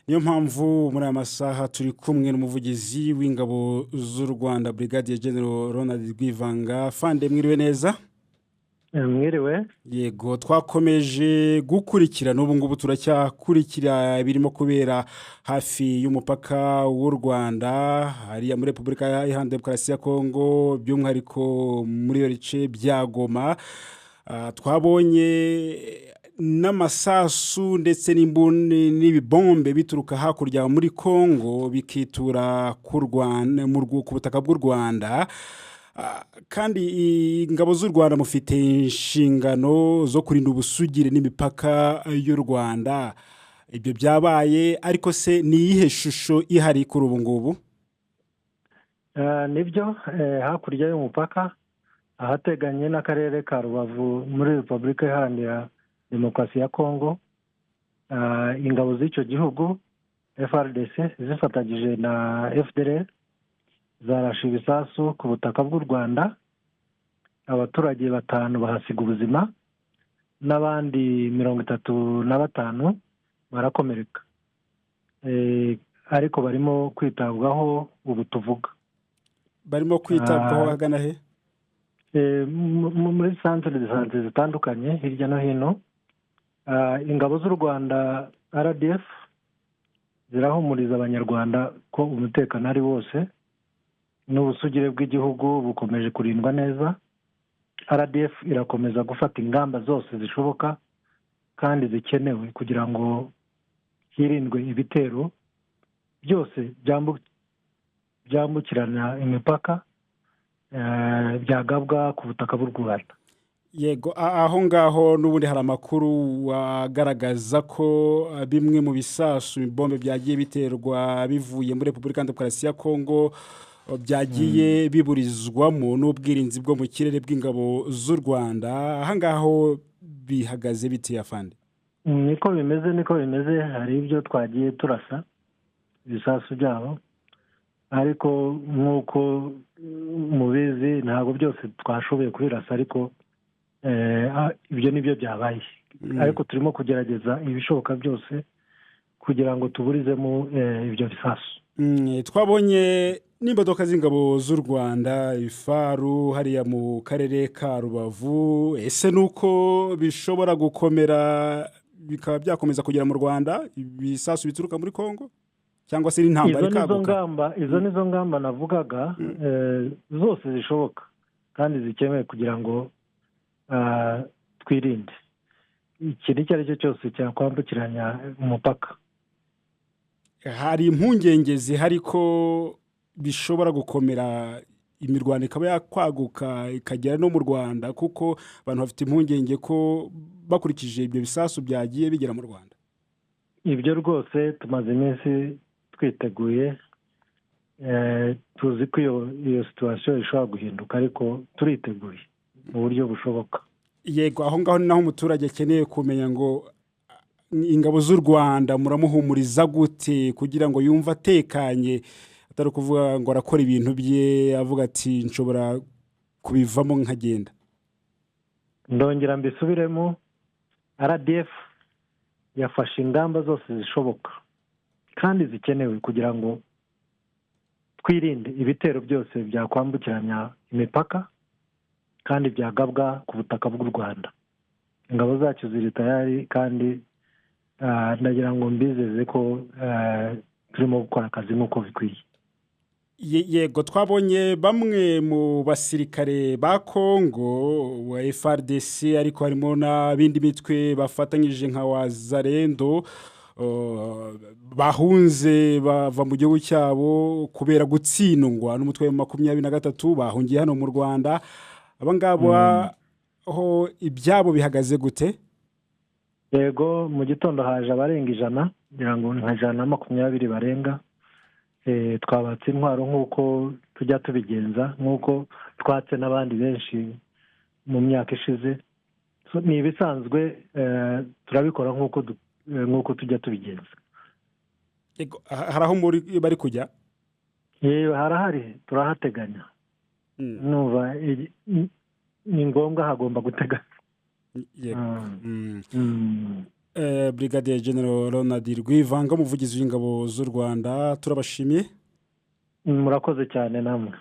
Niyo mpamvu muri aya masaha turi kumwe n'umuvugizi w'ingabo z'u Rwanda, Brigadier General Ronald Rwivanga. Fande, mwiriwe neza? Mwiriwe. Yego, twakomeje gukurikira, n'ubu ngubu turacyakurikira ibirimo kubera hafi y'umupaka w'u Rwanda hariya muri Repubulika Iharanira Demokarasi ya Kongo, by'umwihariko muri iyo bice bya Goma. Twabonye n'amasasu ndetse n'ibibombe bituruka hakurya muri Kongo bikitura ku butaka bw'u Rwanda. Kandi ingabo z'u Rwanda mufite inshingano zo kurinda ubusugire n'imipaka y'u Rwanda. Ibyo byabaye, ariko se ni iyihe shusho ihari kuri ubu ngubu? Nibyo, hakurya y'umupaka ahateganye n'akarere ka Rubavu muri Repubulika Iharanira Demokarasi ya Kongo, ingabo z'icyo gihugu FARDC zifatanyije na FDLR zarashe ibisasu ku butaka bw'u Rwanda, abaturage 5 bahasiga ubuzima n'abandi 35 barakomereka, ariko barimo kwitabwaho ubu tuvuga. Barimo kwitabwaho ahagana he? Muri centre de santé zitandukanye hirya no hino. Ingabo z'u Rwanda RDF zirahumuriza Abanyarwanda ko umutekano ari wose n'ubusugire bw'igihugu bukomeje kurindwa neza. RDF irakomeza gufata ingamba zose zishoboka kandi zikenewe kugira ngo hirindwe ibitero byose byambukirana imipaka byagabwa ku butaka bw'u Rwanda. Yego, aho ngaho n'ubundi hari amakuru agaragaza ko bimwe mu bisasu ibombe byagiye biterwa bivuye muri Repubulika Demokarasi ya Kongo byagiye biburizwamo n'ubwirinzi bwo mu kirere bw'ingabo z'u Rwanda. Aha ngaho bihagaze bite, afande? Niko bimeze, niko bimeze. Hari ibyo twagiye turasa ibisasu byabo, ariko nk'uko mubizi ntabwo byose twashoboye kubirasa, ariko ibyo nibyo byabaye. Ariko turimo kugerageza ibishoboka byose kugira ngo tuburizemo ibyo bisasu. Twabonye n'imodoka z'ingabo z'u Rwanda, ifaru hariya mu karere ka Rubavu. Ese nuko bishobora gukomera bikaba byakomeza kugera mu Rwanda ibisasu bituruka muri Kongo, cyangwa se n'intambara ikaguka? Izo nizo ngamba navugaga, zose zishoboka kandi zikenewe kugira ngo twirinde ikintu icyo ari cyo cyose cyakwambukiranya umupaka. Hari impungenge zihari ko bishobora gukomera, imirwano ikaba yakwaguka ikagera no mu Rwanda, kuko abantu bafite impungenge ko bakurikije ibyo bisasu byagiye bigera mu Rwanda. Ibyo rwose tumaze iminsi twiteguye, tuzi ko iyo situation ishobora guhinduka, ariko turiteguye mu buryo bushoboka. Yego, aho ngaho ni naho umuturage akeneye kumenya ngo ingabo z'u Rwanda muramuhumuriza gute kugira ngo yumve atekanye, atari ukuvuga ngo arakora ibintu bye avuga ati nshobora kubivamo nkagenda. Ndongera mbisubiremo, RDF yafashe ingamba zose zishoboka kandi zikenewe kugira ngo twirinde ibitero byose byakwambukiranya imipaka kandi byagabwa ku butaka bw'u Rwanda. Ingabo zacu ziri tayari kandi ndagira ngo mbizeze ko turimo gukora akazi nk'uko bikwiye. Yego, twabonye bamwe mu basirikare ba Kongo wa FARDC, ariko harimo n'abindi mitwe bafatanyije nka Wazalendo, bahunze bava mu gihugu cyabo kubera gutsindwa n'umutwe wa 23, bahungiye hano mu Rwanda. Aba ngabo aho ibyabo bihagaze gute? Yego, mu gitondo haje abarenga 100, ngira ngo nka 120 barenga. Twabatse intwaro nk'uko tujya tubigenza, nk'uko twatse n'abandi benshi mu myaka ishize. Ni ibisanzwe, turabikora nk'uko tujya tubigenza. Hari aho bari kujya? Harahari, turahateganya. Numva ni ngombwa, hagomba guteganya. Brigadier General Ronald Rwivanga, umuvugizi w'ingabo z'u Rwanda, turabashimiye. Murakoze cyane namwe.